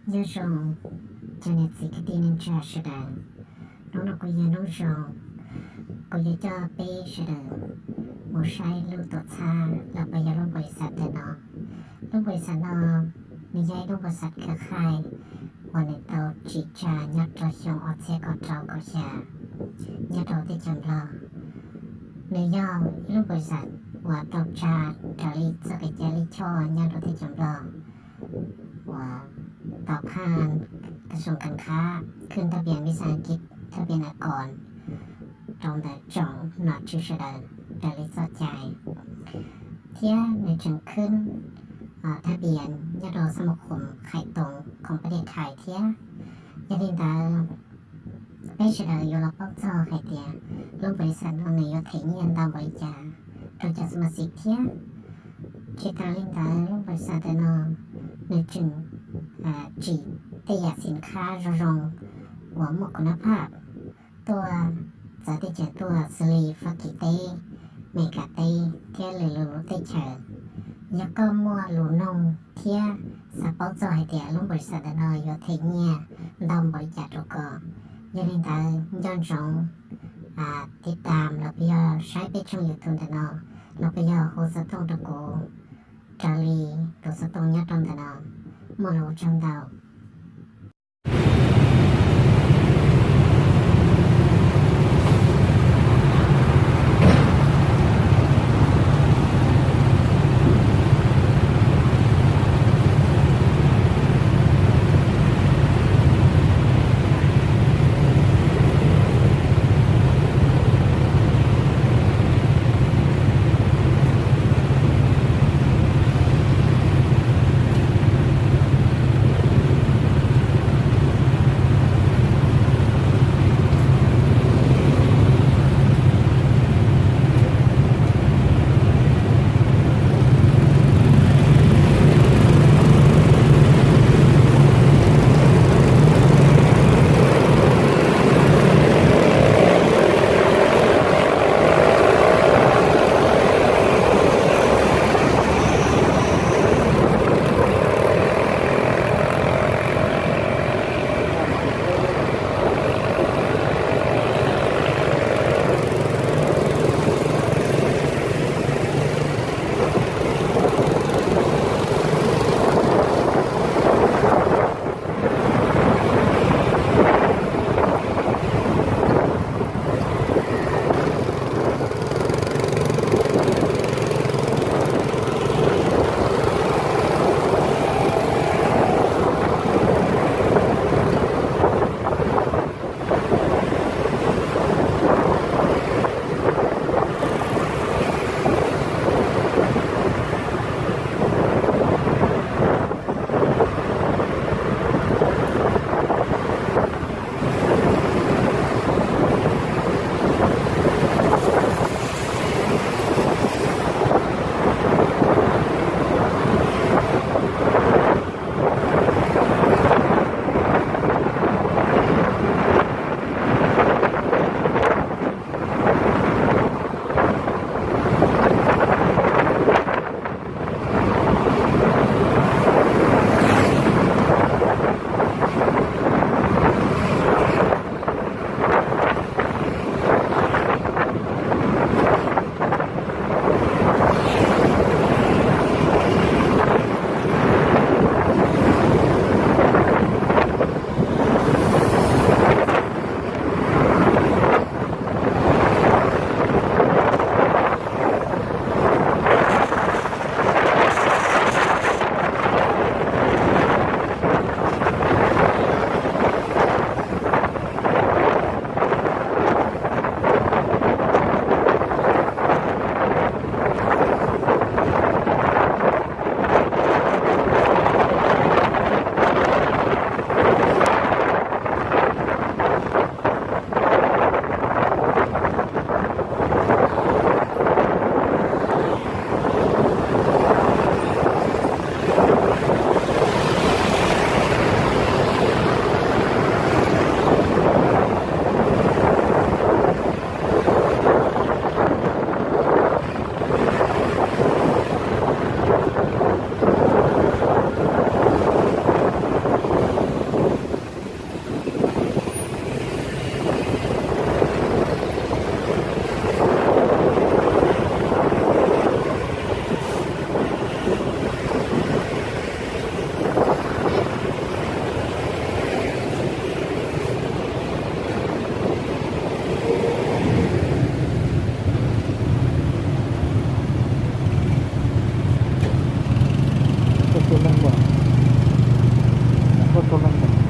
Nyob zoo cov niam txiv kwv tij neej tsa sawv daws, hnub no kuj yog hnub zoo, kuv yuav coj peb sawv daws mus saib lub tuam txhab los puas yog lub npaum li xav ntawm no. Lub npaum li xav no, nws yog ib lub npaum li xav khwv khaij uas nws tau tsim tsa nyob rau xyoo ob txhiab kaum rau kaum xya nyob rau teb chaws Nplog. Nws yog ib lub npaum li xav uas tau tsa raws li txoj kev cai lij choj nyob rau teb chaws Nplog uas tau phaj kas xoos kas khab khwb thaj pias npis xas kis thaj pias nas kos rau ntawm tsoom nom tswv sawv daws raws li txoj cai, thiab nws tseem khwb thaj pias nyob rau xab ma khum Khais Toos khoom pab diaj thais thiab. Yog li ntawd, peb sawv daws yuav los paub txog hais tias lub npaum li xav no nws yuav them nyiaj ntau npaum li cas rau cov xab ma xim thiab. Tsis tas li ntawd, lub npaum li xav ntawm no nws tseem tsim tej yam xim khab zoo zoo uas muaj kuv nab phaj tuaj txawv teb chaws tuaj xws li Fab Kis teb, Mes Kas teb thiab lwm lwm lub teb chaws. Yog koj muaj lus nug thiab xav paub txog hais tias lub npaum li xav ntawm no yuav them nyiaj ntau npaum li cas rau koj, yog li ntawd nco ntsoov tiv tam los puas yog saib peb tshooj YouTube ntawm no los puas yog hu xov tooj rau kuv raws li tus xov tooj nyob rau ntawm no. Muaj lus ua tsaug ntau. Tuaj leej npaum, koj tuaj leej npaum.